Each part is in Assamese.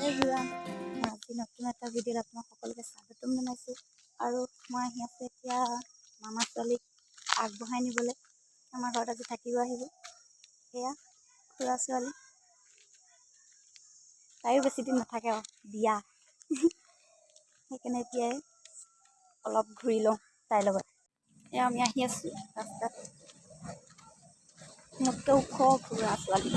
এভৰিৱান, আজি নতুন এটা ভিডিঅ'ত আপোনাক সকলোকে স্বাগতম জনাইছোঁ। আৰু মই আহি আছোঁ এতিয়া মামা ছোৱালীক আগবঢ়াই নিবলৈ। আমাৰ ঘৰত আজি থাকিব আহিব। এয়া খুৰা ছোৱালী। তাইও বেছি দিন নাথাকে আৰু বিয়া, সেইকাৰণে এতিয়াই অলপ ঘূৰি লওঁ তাইৰ লগত। এয়া আমি আহি আছোঁ ৰাস্তাত। মোতকৈ ওখ খুৰা ছোৱালী।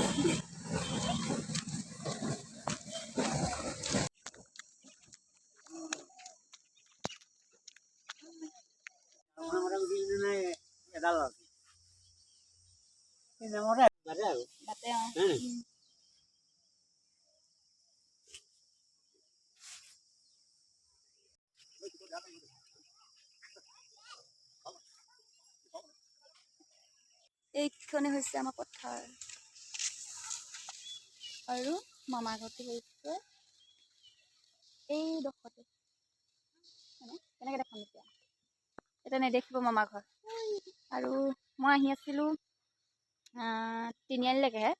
বাটে। এইখনে হৈছে আমাৰ পথাৰ আৰু মামা ঘৰটো হৈছে এইডোখৰতে। হয়নে? কেনেকৈ দেখাম এতিয়া? এতিয়া নেদেখিব মামা ঘৰ। আৰু মই আহি আছিলোঁ তিনিআলিলৈকেহে,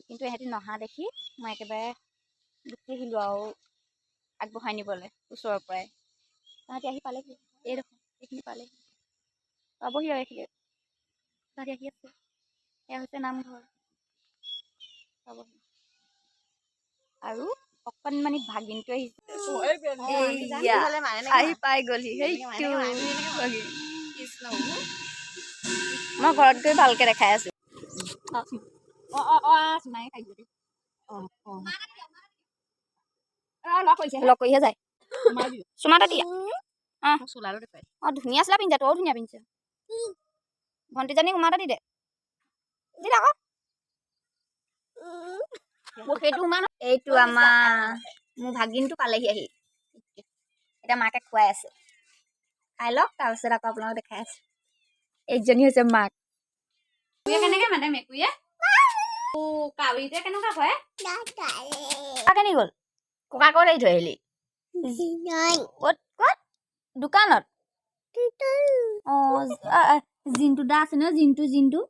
কিন্তু ইহঁতি নহা দেখি মই একেবাৰে গুচি আহিলোঁ আৰু আগবঢ়াই নিবলৈ ওচৰৰ পৰাই। তাহাঁতি আহি পালেহি, এইডোখৰ এইখিনি পালেহি, পাবহি আৰু এইখিনি। তাহাঁতি আহি আছে। এয়া হৈছে নামঘৰ, পাবহি। আৰু অকণমানি ভাগিনটো আহিছে, এইয়া আহি পাই গ'লহি। সেইটো ভাগিন। মই ঘৰত গৈ ভালকে দেখাই আছো। লগ কৰিহে যায়। চুমা এটা দিয়া। অঁ, ধুনীয়া চোলা পিন্ধিছে, তয়ো ধুনীয়া পিন্ধিছে। ভণ্টিজনীক উমা এটা দি দে, দি দে আকৌ। মোক সেইটো উমা। এইটো আমাৰ মোৰ ভাগিনটো পালেহি আহি। এতিয়া মাকে খুৱাই আছে, খাই লওক, তাৰপিছত আকৌ আপোনালোক দেখাই আছো। এইজনী হৈছে মাক। কেনেকে মাতে মেকুৰীয়ে? কাউৰীটোৱে কেনেকুৱা কয়? কেনি গ'ল? ককা ক'ত এৰি থৈ আহিলি? ক'ত ক'ত? দোকানত। অঁ, জিণ্টু দা আছে ন? জিণ্টু, জিণ্টু,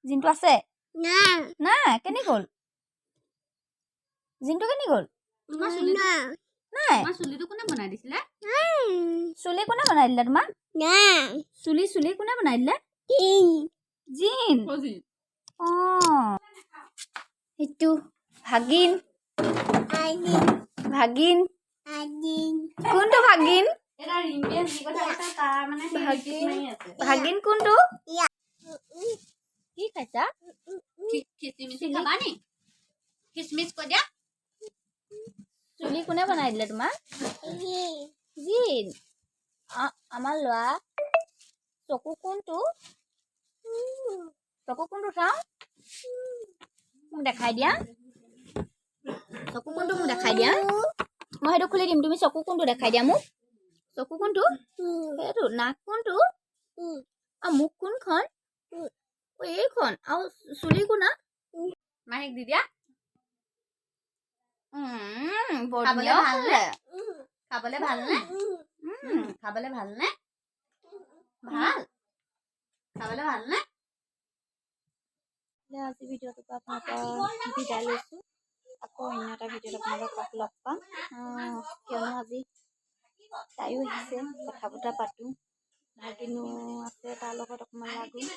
জিণ্টু আছে নাই? কেনি গ'ল জিণ্টু? কেনি গ'ল? নাই। চুলিটো কোনে বনাই দিছিলে? চুলি কোনে বনাই দিলে তোমাক? চুলি, চুলি কোনে বনাই দিলে? জিন। অঁ, সেইটো ভাগিন। ভাগিন কোনটো? ভাগিন, ভাগিন কোনটো? কি খাইছা? খিচমিচ কৈ দিয়া। চুলি কোনে বনাই দিলে তোমাক? জিন। আমাৰ ল'ৰা চকু কোনটো? চকু কোনটো চাওঁ, মোক দেখাই দিয়া। চকু কোনটো মোক দেখাই দিয়া। মই সেইটো খুলি দিম, তুমি চকু কোনটো দেখাই দিয়া মোক। চকু কোনটো? সেইটো। নাক কোনটো? আৰু মুখ কোনখন? এইখন। আৰু চুলি কোনা? মাহীক দি দিয়া। বৰ খাবলৈ ধুনীয়া। ভালনে? খাবলৈ ভালনে? খাবলৈ ভালনে? ভাল। খাবলৈ ভালনে? আজি ভিডিঅ'টোৰ পৰা আপোনালোকৰ বিদায় লৈছোঁ। আকৌ অন্য এটা ভিডিঅ'ত আপোনালোকক লগ পাম। কিয়নো আজি তাইও আহিছে, কথা বতৰা পাতোঁ। ভাগিনো আছে, তাৰ লগত অকণমান লাগোঁ।